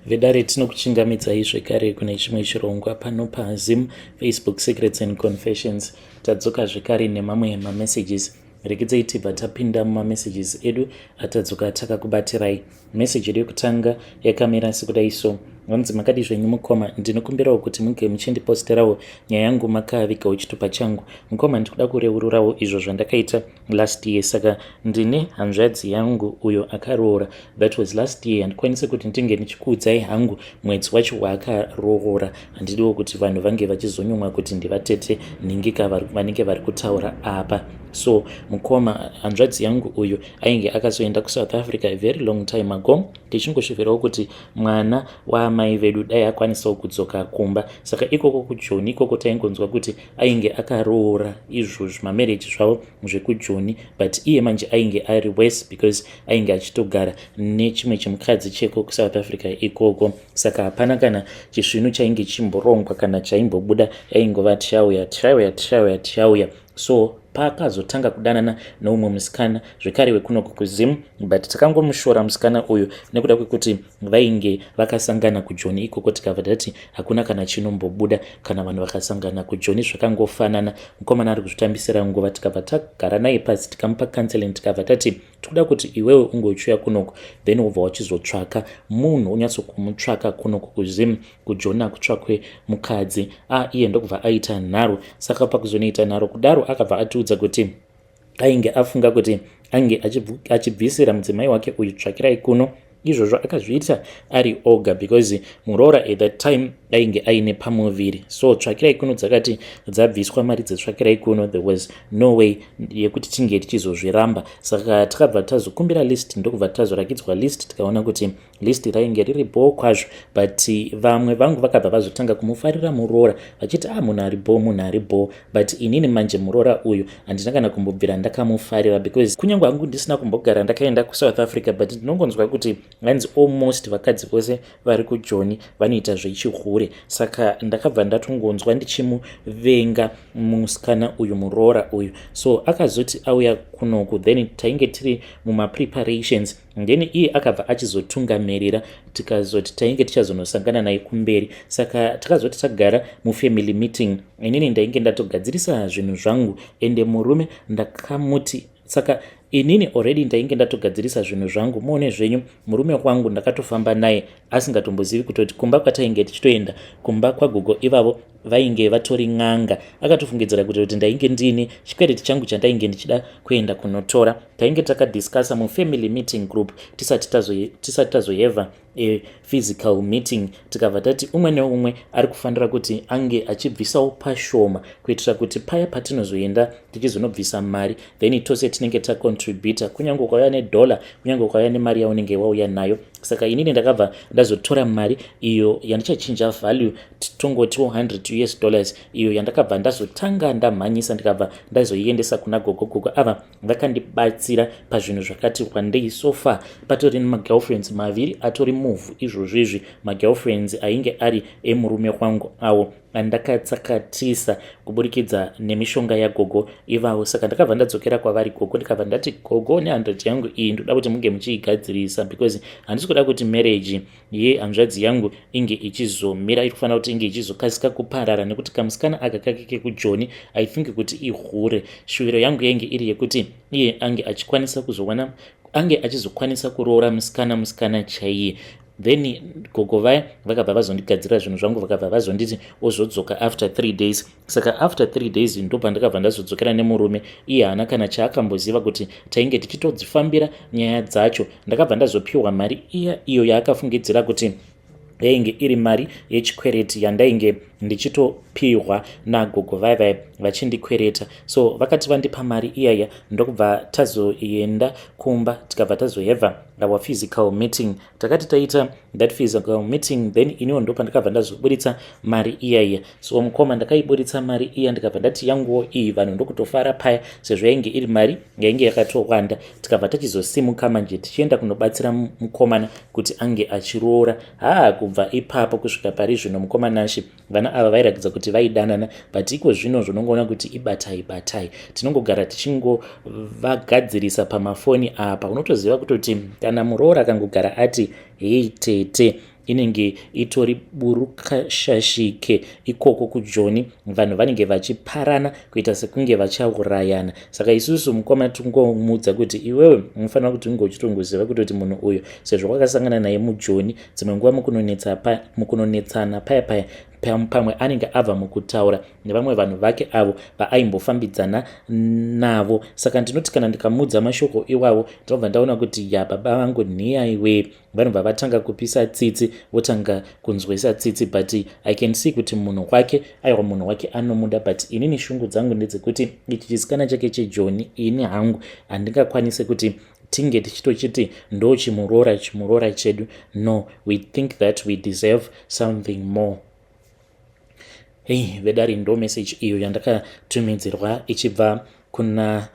Vedare, tinokuchingamidzai zvekare kune chimwe chirongwa pano paZim Facebook Secrets and Confessions. Tadzoka zvekare nemamwe mamessages. Regedzai tibva tapinda mumamessages edu atadzoka takakubatirai. Message yedu yekutanga yakamira sekudai so. Vanzi, "Makadi zvenyu mukoma? Ndinokumbirawo kuti munge muchindiposterawo nyaya yangu makavigawo chitupa changu. Mukoma, ndikuda kureururawo izvo zvandakaita last year. Saka ndine hanzvadzi yangu uyo akaroora. That was last year. Handikwanisi kuti ndinge ndichikuudzai hangu mwedzi wacho waakaroora. Handidiwo kuti vanhu vange vachizonyumwa kuti ndivatete nhingika vanenge vari kutaura apa. So mukoma, hanzvadzi yangu uyu ainge akazoenda kuSouth Africa a very long time ago, tichingosvivirawo kuti mwana waamai vedu dai akwanisawo kudzoka kumba. Saka ikoko kuJoni ikoko taingonzwa kuti ainge akaroora, izvozvo mamarriage zvavo zvekuJoni, but iye manje ainge ari worse because ainge achitogara nechimwe chimukadzi cheko kuSouth Africa ikoko. Saka hapana kana chisvinu chainge chimborongwa kana chaimbobuda. Yaingova tichauya, tichauya, tichauya, tichauya. So paakazotanga kudanana neumwe musikana zvekare wekunoko kuZim, but takangomushora musikana uyu nekuda kwekuti vainge vakasangana kuJoni ikoko. Tikabva tati hakuna kana chinombobuda kana vanhu vakasangana kuJoni, zvakangofanana, mukomana ari kuzvitambisira nguva. Tikabva tagara naye pasi, tikamupa counseling, tikabva tati tikuda kuti iwewe ungochiuya kunoko, then wobva wachizotsvaka munhu, unyatsokumutsvaka kunoko kuZim. KuJoni akutsvakwe mukadzi a iye ndokubva aita nharo. Saka pakuzonoita nharo kudaro, akabva atiudza kuti ainge afunga kuti ange achibvisira mudzimai wake uyu tsvakirai kuno. Izvozvo akazviita ari oga because muroora at that time ainge aine pamuviri. So tsvakirai kuno dzakati dzabviswa mari dzetsvakirai kuno, there was no way yekuti tinge tichizozviramba. Saka takabva tazokumbira list, ndokubva tazorakidzwa list. Tikaona kuti list rainge riri bhoo kwazvo, but vamwe vangu vakabva vazotanga kumufarira muroora vachiti, "A ah, munhu ari bhoo, munhu ari bhoo." But inini manje muroora uyu handina kana kumbobvira ndakamufarira, because kunyange hangu ndisina kumbogara ndakaenda kuSouth Africa, but ndinongonzwa kuti hanzi almost vakadzi vose vari kuJoni vanoita zvechihure. Saka ndakabva ndatongonzwa ndichimuvenga musikana uyu, muroora uyu. So akazoti auya kunoku, then tainge tiri mumapreparations, then iye akabva achizotungamirira. Tikazoti tainge tichazonosangana naye kumberi. Saka takazoti tagara mufamily meeting, inini ndainge ndatogadzirisa zvinhu zvangu, ende murume ndakamuti, saka inini already ndainge ndatogadzirisa zvinhu zvangu, muone zvenyu, murume wangu ndakatofamba naye asingatombozivi kutoti kumba kwatainge tichitoenda, kumba kwagogo ivavo vainge vatori n'anga. Akatofungidzira kuti ndainge ndiine chikwereti changu chandainge ndichida kuenda kunotora. Tainge takadiscussa mufamily meeting group tisati tazoheva physical meeting. Tikabva tati umwe neumwe ari kufanira kuti ange achibvisawo pashoma kuitira kuti paya patinozoenda tichizonobvisa mari, then tose tinenge tacontributa, kunyange ukauya nedollar, kunyange ukauya nemari yaunenge wauya nayo. Saka inini ndakabva ndazotora mari iyo yandichachinja value, tongoti 100 US dollars, iyo yandakabva ndazotanga ndamhanyisa, ndikabva ndazoiendesa kuna gogo. Gogo ava vakandibatsira pazvinhu zvakati wandei. So far patori nemagirlfriends maviri atori muvhu izvozvo izvi, magirlfriends ainge ari emurume wangu awo andakatsakatisa kuburikidza nemishonga yagogo ivavo. Saka ndakabva ndadzokera kwavari gogo, ndikabva ndati, "Gogo, ne100 yangu iyi ndoda kuti munge muchiigadzirisa, because handisi kuda kuti marriage yehanzvadzi yangu inge ichizomira. Iri kufanira kuti inge ichizokasika kuparara nekuti kamusikana aka kake kekuJoni, I think kuti ihure. Shuviro yangu yainge iri yekuti iye ange achikwanisa kuzowana, ange achizokwanisa kuroora musikana, musikana chaiye." Then gogo vaya vakabva vazondigadzira zvinhu zvangu, vakabva vazonditi ozodzoka after 3 days. Saka after 3 days ndobva ndakabva ndazodzokera nemurume. Iye haana kana chaakamboziva kuti tainge tichitodzifambira nyaya dzacho. Ndakabva ndazopiwa mari iya, iyo yaakafungidzira kuti yainge iri mari yechikwereti yandainge ndichitopihwa nagogo vaya vaya vachindikwereta. So vakati vandipa mari iyaya, ndokubva tazoenda kumba, tikabva tazohevha our physical meeting. Takati taita that physical meeting, then iniwo ndopandakabva ndazoburitsa mari iyaiya. So mukoma, ndakaiburitsa mari iya, ndikabva ndati yanguwo iyi. Vanhu ndokutofara paya sezvo yainge iri mari yainge yakatowanda. Tikabva tachizosimuka manje tichienda kunobatsira mukomana kuti ange achiroora. Haa, kubva ipapo kusvika pari zvino, mukomanashi, vana ava vairatidza kuti vaidanana, but iko zvino zvinongoona kuti ibatai batai, tinongogara tichingovagadzirisa pamafoni apa. Unotoziva kutoti kana muroora akangogara ati, "Hei tete," Inenge itori burukashashike ikoko kuJoni. Vanhu vanenge vachiparana kuita sekunge vachaurayana. Saka isusu, mukoma, tingomuudza kuti iwewe unofanira kuti unge uchitongoziva kutoti munhu uyu, sezvo wakasangana naye muJoni, dzimwe nguva mukunonetsana paya paya, pamwe anenge abva mukutaura nevamwe vanhu vake avo vaaimbofambidzana navo. Saka ndinoti kana ndikamuudza mashoko iwavo, ndinobva ndaona kuti ya, baba vangu nhiyaiwe, vanobva vatanga kupisa tsitsi, votanga kunzwisa tsitsi. But I can see kuti munhu wake, aiwa, munhu wake anomuda. But inini shungu dzangu ndedzekuti ichi chisikana chake cheJoni, ini hangu handingakwanisi kuti tinge tichitochiti ndo chimuroora, chimuroora chedu. No, we think that we deserve something more. Hei vedari, ndo message iyo yandakatumidzirwa ichibva kuna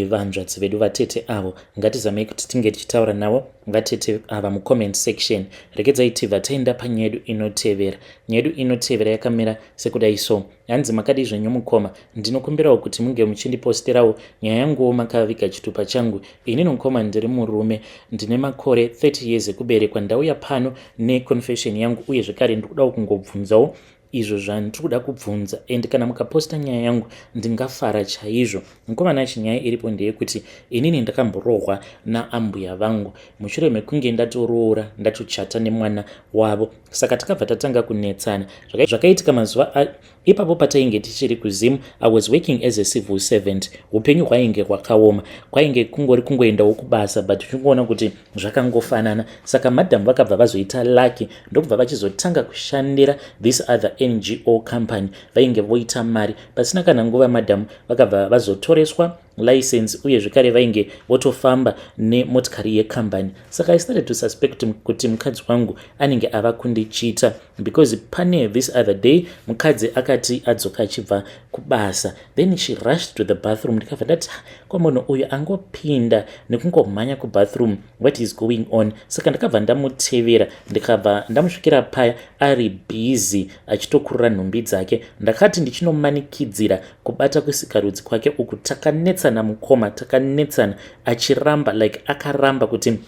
vanzvadzi vedu, vatete avo. Ngatizamei kuti tinge tichitaura navo vatete ava mucomment section. Regedzai tibva taenda panyaya yedu inotevera. Nyaya yedu inotevera yakamira sekudai so. Hanzi, "Makadi zvenyu mukoma? Ndinokumbirawo kuti munge muchindiposterawo nyaya yanguwo makaviga chitupa changu. Inini mukoma ndiri murume, ndine makore 30 years ekuberekwa. Ndauya pano neconfession yangu, uye zvekare ndiri kudawo kungobvunzawo izvo zvandiri kuda kubvunza, and kana mukaposta nyaya yangu ndingafara chaizvo. Mukomana, chinyaya iripo ndeyekuti inini ndakamborohwa naambuya vangu mushure mekunge ndatoroora, ndatochata nemwana wavo. Saka takabva tatanga kunetsana. Zvakaitika mazuva ipapo patainge tichiri kuZim, I was working as a civil servant. Upenyu hwainge hwakaoma, kwainge kungori kungoendawo kubasa, but uchingoona kuti zvakangofanana. Saka madhamu vakabva vazoita lucky, ndokubva vachizotanga kushandira this other NGO company. Vainge voita mari. Pasina kana nguva, madhamu vakabva vazotoreswa license, uye zvekare vainge votofamba nemotikari yekambani. Saka I started to suspect kuti mukadzi wangu anenge ava kundichita, because pane this other day mukadzi akati adzoka achibva kubasa, then she rushed to the bathroom. Ndikabva ndati, ko munhu uyu angopinda nekungomhanya kubathroom, what is going on? Saka ndakabva ndamutevera, ndikabva ndamusvikira paya ari busy achitokurura nhumbi dzake. Ndakati ndichinomanikidzira kubata kusikarudzi kwake uku, takanetsana mukoma, takanetsana, achiramba, like akaramba kuti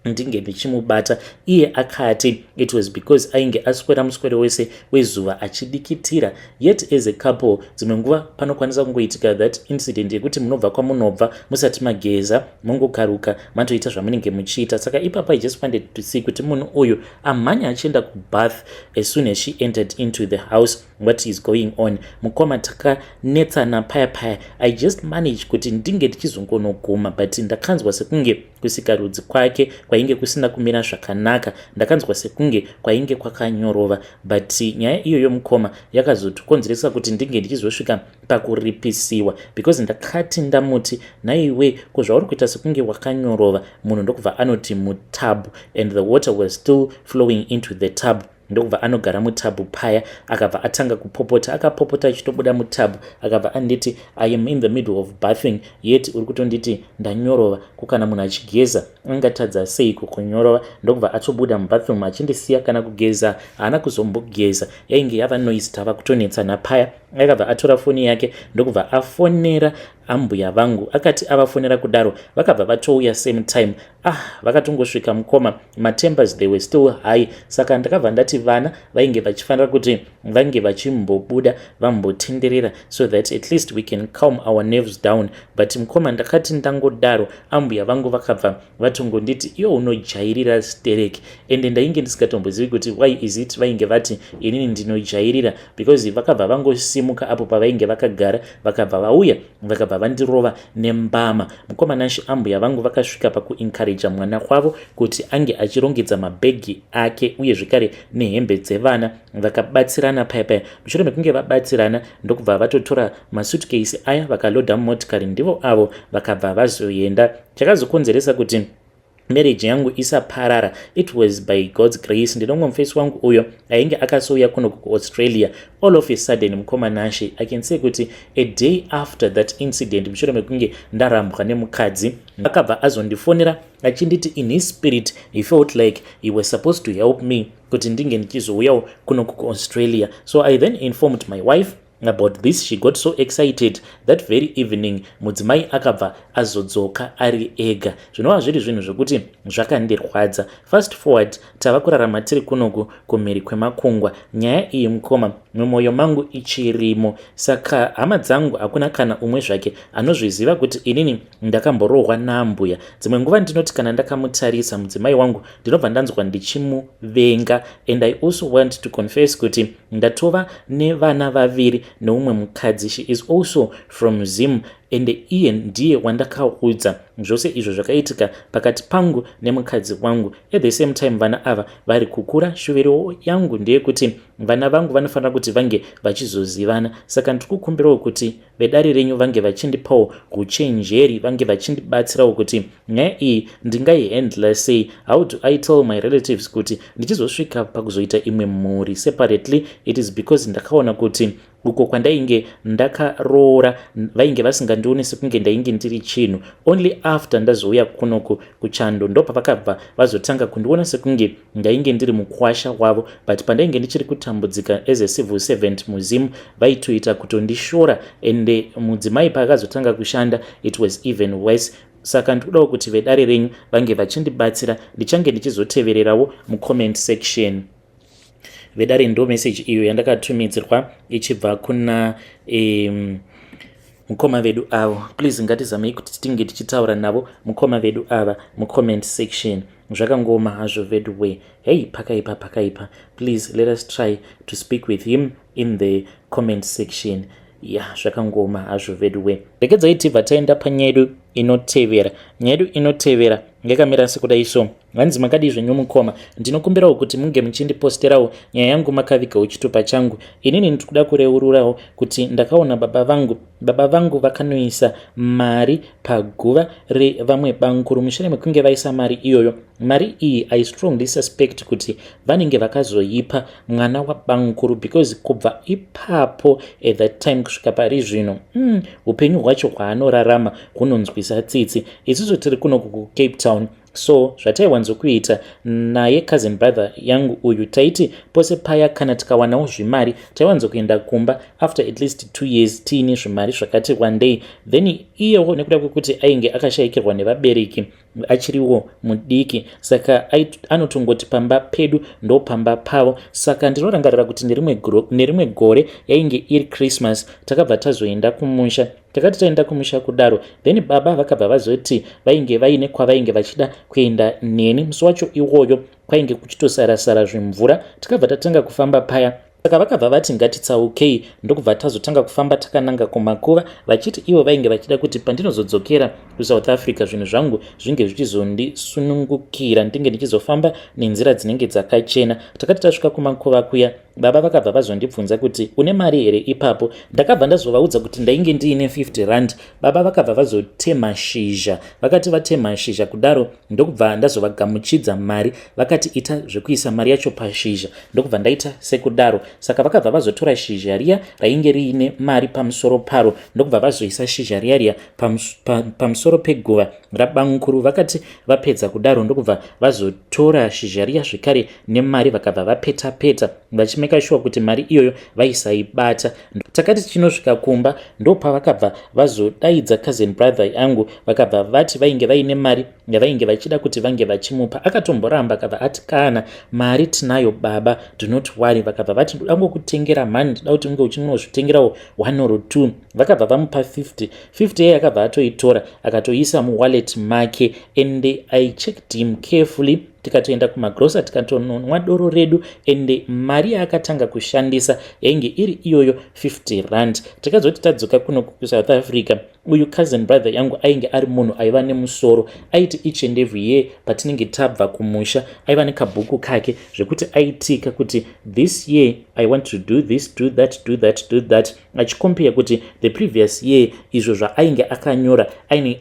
ndinge ndichimubata. Iye akati it was because ainge aswera muswero wese wezuva achidikitira. Yet as a couple, dzimwe nguva panokwanisa kungoitika that incident yekuti munobva kwamunobva musati mageza, mongokaruka, matoita zvamunenge muchiita. Saka ipapa I just wanted to see kuti munhu uyu amhanya achienda kubath as soon as she entered into the house, what is going on? Mukoma, takanetsana paya paya. I just managed kuti ndinge ndichizongonoguma, but ndakanzwa sekunge kusikarudzi kwake kwainge kusina kumira zvakanaka. Ndakanzwa sekunge kwainge kwakanyorova. But nyaya iyoyo mukoma yakazotikonzeresa kuti ndinge ndichizosvika pakuripisiwa, because ndakati ndamuti, naiwe, ko zvauri kuita sekunge wakanyorova? Munhu ndokubva anoti mutub, and the water was still flowing into the tub. Ndokubva anogara mutub paya, akabva atanga kupopota. Akapopota achitobuda mutub, akabva anditi, 'I am in the middle of bathing, yet uri kutonditi ndanyorova. Kukana munhu achigeza angatadza seiko kunyorova?' Ndokubva atobuda mubathroom achindisiya, kana kugeza haana kuzombogeza. Yainge yava noise, tava kutonetsana paya. Akabva atora foni yake, ndokubva afonera ambuya vangu. Akati avafonera kudaro, vakabva vatouya same time. Ah, vakatongosvika mukoma, matempers, they were still high. Saka ndakabva ndati vana vainge vachifanira kuti vange vachimbobuda, vambotenderera, so that at least we can calm our nerves down. But mukoma, ndakati ndangodaro, ambuya vangu vakabva vatongonditi, 'Iwo unojairira stereki.' Ende ndainge ndisingatombozivi kuti why is it vainge vati inini ndinojairira, because vakabva vangosimuka apo pavainge vakagara, vakabva vauya, vakabva vandirova nembama. Mukoma Nashi, ambuya vangu vakasvika pakuencouraja mwana wavo kuti ange achirongedza mabhegi ake, uye zvekare nehembe dzevana. Vakabatsirana paya paya. Mushure mekunge vabatsirana, ndokubva vatotora masuitcase aya, vakalodha mumotikari. Ndivo avo vakabva vazoenda. Chakazokonzeresa kuti marriage yangu isaparara, it was by God's grace. Ndinomwe mufesi wangu uyo ainge akasouya kuno kuAustralia. All of a sudden, mukoma Nashe, I can say kuti a day after that incident, mushure mekunge ndarambwa nemukadzi, akabva azondifonera achinditi in his spirit he felt like he was supposed to help me kuti ndinge ndichizouyawo kuno kuAustralia. So I then informed my wife. About this she got so excited. That very evening mudzimai akabva azodzoka ari ega, zvinova zviri zvinhu zvekuti zvakandirwadza. Fast forward, tava kurarama tiri kunoku kumhiri kwemakungwa. Nyaya iyi, mukoma, mumwoyo mangu ichirimo. Saka hama dzangu hakuna kana umwe zvake anozviziva kuti inini ndakamborohwa naambuya. Dzimwe nguva ndinoti kana ndakamutarisa mudzimai wangu, ndinobva ndanzwa ndichimuvenga. And I also want to confess kuti ndatova nevana vaviri neumwe mukadzi. She is also from Zim, ende iye ndiye wandakaudza zvose izvo zvakaitika pakati pangu nemukadzi wangu. At the same time, vana ava vari kukura. Shuviro yangu ndeyekuti vana vangu vanofanira kuti vange vachizozivana. Saka ndiri kukumbirawo kuti vedare renyu vange vachindipawo uchenjeri, vange vachindibatsirawo kuti nyaya iyi ndingaihandla sei. How do I tell my relatives kuti ndichizosvika pakuzoita imwe mhuri separately, it is because ndakaona kuti uko kwandainge ndakaroora vainge vasingandioni sekunge ndainge ndiri chinhu. Only after ndazouya kunoku kuchando ndo pavakabva vazotanga kundiona sekunge ndainge ndiri mukwasha wavo. But pandainge ndichiri kutambudzika as a civil servant muZim, vaitoita kutondishora. Ende mudzimai paakazotanga kushanda, it was even worse. Saka ndikudawo kuti vedare renyu vange vachindibatsira. Ndichange ndichizotevererawo mucomment section. Vedare, ndo meseji iyo yandakatumidzirwa ichibva kuna mukoma vedu avo. Please, ngatizamei kuti tinge tichitaura navo mukoma vedu ava mucomment section. Zvakangoma hazvo vedu we. Hei, pakaipa, pakaipa. Please let us try to speak with him in the comment section. Ya, zvakangoma hazvo vedu we. Regedzai tibva taenda panyaya yedu inotevera. Nyaya yedu inotevera yakamira sekudai so. Vanzi, "Makadii zvenyu mukoma? Ndinokumbirawo kuti munge muchindiposterawo nyaya yangu makavigawo chitupa changu. Inini ndiri kuda kureururawo kuti ndakaona baba vangu. Baba vangu vakanoisa mari paguva revamwe bamukuru. Mushure mekunge vaisa mari iyoyo, mari iyi, I strongly suspect kuti vanenge vakazoipa mwana wabamukuru, because kubva ipapo, at that time, kusvika pari zvino, upenyu hwacho hwaanorarama hunonzwisa tsitsi. Isusu tiri kuno kuCape Town, so zvataiwanzokuita naye cousin brother yangu uyu, taiti pose paya kana tikawanawo zvimari, taiwanzokuenda kumba after at least 2 years tiine zvimari zvakati one day. Then iyewo, nekuda kwekuti ainge akashayikirwa nevabereki achiriwo mudiki, saka anotongoti pamba pedu ndo pamba pavo. Saka ndinorangarira kuti nerimwe gore, yainge iri Christmas, takabva tazoenda kumusha. Takati taenda kumusha kudaro, then baba vakabva vazoti vainge vaine kwavainge vachida kuenda neni. Musi wacho iwoyo kwainge kuchitosarasara zvimvura. Takabva tatanga kufamba paya. Saka vakabva vati ngatitsaukei, ndokubva tazotanga kufamba takananga kumakuva, vachiti ivo vainge vachida kuti pandinozodzokera kuSouth Africa, zvinhu zvangu zvinge zvichizondisunungukira, ndinge ndichizofamba nenzira dzinenge dzakachena. Takati tasvika kumakuva kuya, baba vakabva vazondibvunza kuti, 'Une mari here ipapo?' Ndakabva ndazovaudza kuti ndainge ndiine 50 rand. Baba vakabva vazotema shizha. Vakati vatema shizha kudaro, ndokubva ndazovagamuchidza mari. Vakati, 'Ita zvekuisa mari yacho pashizha.' Ndokubva ndaita sekudaro. Saka vakabva vazotora shizha riya rainge riine mari pamusoro paro, ndokubva vazoisa shizha riya riya pamusoro peguva rabamukuru. Vakati vapedza kudaro, ndokubva vazotora shizha riya zvekare nemari, vakabva vapeta peta vachimeka sure kuti mari iyoyo vaisaibata. Takati tichinosvika kumba, ndopavakabva vazodaidza cousin brother yangu. Vakabva vati vainge vaine mari yavainge vachida kuti vange vachimupa. Akatomboramba, akabva ati, 'Kana mari tinayo baba, do not worry.' Vakabva vati, 'Ndoda ngokutengera mani, ndoda kuti unge uchinozvitengerawo one or two.' Vakabva vamupa 50 50. Iye akabva atoitora, akatoisa muwallet make, and I checked him carefully. Tikatoenda kumagrosa, tikatononwa doro redu, ende mari yaakatanga kushandisa yainge iri iyoyo 50 rand. Takazoti tadzoka kuno kuSouth Africa, uyu cousin brother yangu ainge ari munhu aiva nemusoro. Aiti each and every year patinenge tabva kumusha, aiva nekabhuku kake zvekuti aitika kuti, 'This year I want to do this, do that, do that, do that,' achicompare kuti the previous year izvo zvaainge akanyora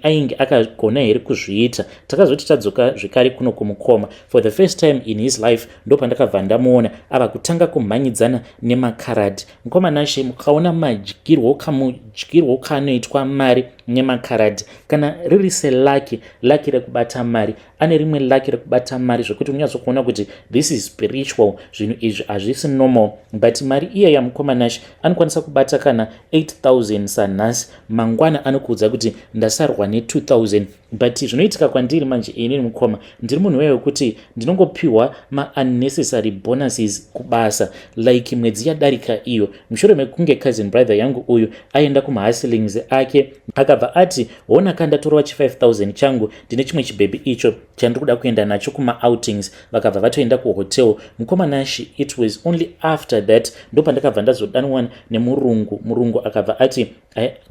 ainge akagona here kuzviita. Takazoti tadzoka zvekare kuno kumukoma For the first time in his life, ndopandakabva ndamuona ava kutanga kumhanyidzana nemakaradi. Mukoma Nashe, mukaona madyirwo, kamudyirwo kaanoitwa mari nemakaradi, kana riri selucky, lucky rekubata mari, ane rimwe lucky rekubata mari zvekuti unyatsokuona kuti this is spiritual. Zvinhu izvi hazvisi normal, but mari iya yamukoma Nashe, anokwanisa kubata kana 8000 sanhasi, mangwana anokuudza kuti ndasarwa ne2000. But zvinoitika kwandiri manje, inini mukoma, ndiri munhu weyo wekuti ndinongopiwa maunnecessary bonuses kubasa. Like mwedzi yadarika iyo, mushure mekunge cousin brother yangu uyu aenda kumahustlings ake, akabva ati, "Hona kandatorwa chi5000 changu, ndine chimwe chibhebhi icho chandiri kuda kuenda nacho kumaoutings." Vakabva vatoenda kuhotel. Mukoma Nashi, it was only after that ndopandakabva ndazodanwa nemurungu. Murungu akabva ati,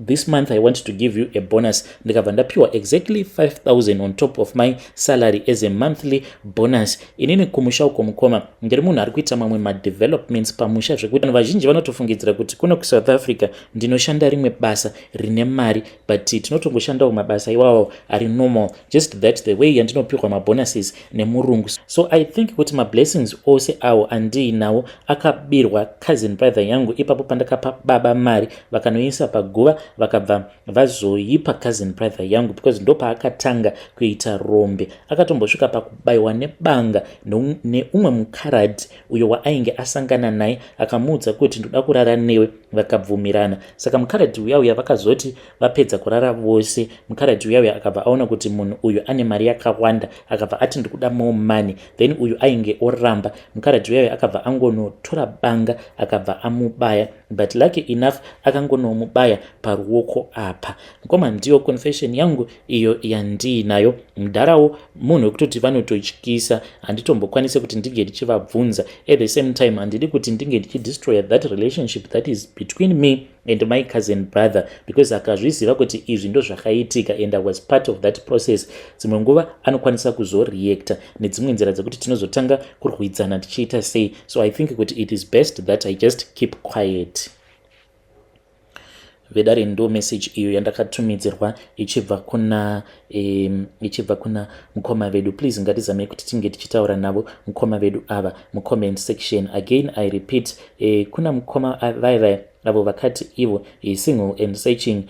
"This month I want to give you a bonus." Ndikabva ndapiwa exactly 5000 on top of my salary as a monthly bonus. Inini kumusha uko, mukoma, ndiri munhu ari kuita mamwe madevelopments pamusha, zvekuti vanhu vazhinji vanotofungidzira kuti kuno kuSouth Africa ndinoshanda rimwe basa rine mari, but tinotongoshandawo mabasa iwawo ari normal, just that the way yandinopiwa mabonuses nemurungu. So I think kuti mablessings ose awo andiinawo akabirwa cousin brother yangu ipapo pandakapa baba mari, vakanoisa paguva, vakabva vazoipa cousin brother yangu, because ndopaakatanga kuita rombe. Akatombosvika pakubayiwa nebanga neumwe mukaradhi uyo waainge asangana naye, akamuudza kuti, "Ndoda kurara newe." Vakabvumirana. Saka mukaradhi uya uya, vakazoti vapedza kurara vose, mukaradhi uya uya akabva aona kuti munhu uyu ane mari yakawanda, akabva ati, "Ndikuda more money." Then uyu ainge oramba. Mukaradhi uya uya akabva angonotora banga, akabva amubaya, but lucky enough akangonomubaya paruoko apa. Mukoma, ndiyo confession yangu iyo yandiinayo. Mudharawo munhu wekutoti vanototyisa, handitombokwanisi kuti ndinge ndichivabvunza. At the same time, handidi kuti ndinge ndichidestroya that relationship that is between me and my cousin brother, because akazviziva kuti izvi ndo zvakaitika and I was part of that process, dzimwe nguva anokwanisa kuzoreacta nedzimwe nzira dzekuti tinozotanga kurwidzana tichiita sei. So I think kuti it is best that I just keep quiet. Vedare, ndo message iyo yandakatumidzirwa ichibva kuna mukoma vedu. Please, ngatizamei kuti tinge tichitaura navo mukoma vedu ava mucomment section. Again I repeat, kuna mukoma vaivai avo vakati ivo is single and searching,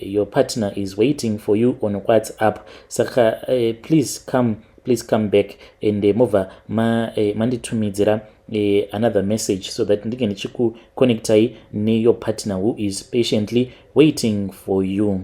your partner is waiting for you on WhatsApp. Saka please come, please come back and mobva manditumidzira another message so that ndinge ndichikuconnectai neyour partner who is patiently waiting for you.